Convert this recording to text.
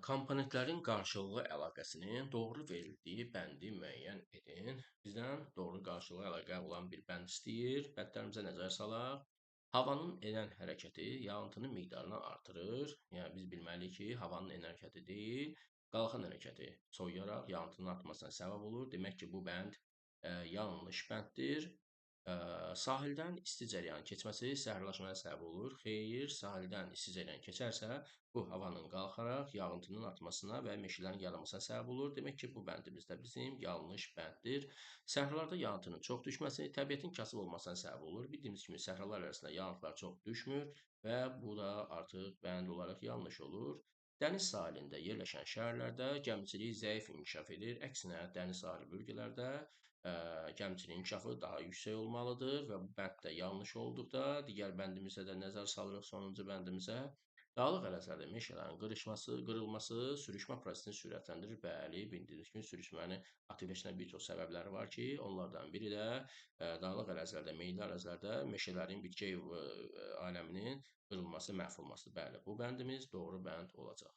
Komponentlərin qarşılıqlı əlaqəsinin doğru verildiyi bəndi müəyyən edin. Bizdən doğru qarşılıqlı əlaqə olan bir bənd istəyir. Bəndlərimizə nəzər salaq. Havanın enən hərəkəti yağıntının miqdarını artırır. Yəni biz bilməliyik ki, havanın enən hərəkəti deyil, qalxan hərəkəti soyuyaraq yağıntının artmasına səbəb olur. Demək ki, bu bənd yanlış bənddir. Sahildən isti cərəyanın keçməsi səhralaşmaya səbəb olur. Xeyr, sahildən isti cərəyan keçərsə, bu havanın qalxaraq yağıntının artmasına və meşələrin yaranmasına səbəb olur. Demək ki, bu bəndimiz də bizim yanlış bənddir. Səhralarda yağıntının çox düşməsi təbiətin kasıb olmasına səbəb olur. Bildiyimiz kimi səhralar arasında yağıntılar çox düşmür və bu da artıq bənd olaraq yanlış olur. Dəniz sahilində yerləşən şəhərlərdə gəmiçilik zəif inkişaf edir. Əksinə, dəniz sahili bölgələrdə gəmiçiliyin inkişafı daha yüksək olmalıdır və bu bənd də yanlış olduqda digər bəndimizə də nəzər salırıq, sonuncu bəndimizə. Dağlıq ərazilərdə meşələrin qırılması sürüşmə prosesini sürətləndirir. Bəli, bildiyiniz kimi sürüşməni aktivləşdirən bir çox səbəbləri var ki, onlardan biri də dağlıq ərazilərdə, meyilli ərazilərdə meşələrin, bitki aləminin qırılması, məhv olmasıdır. Bəli, bu bəndimiz doğru bənd olacaq.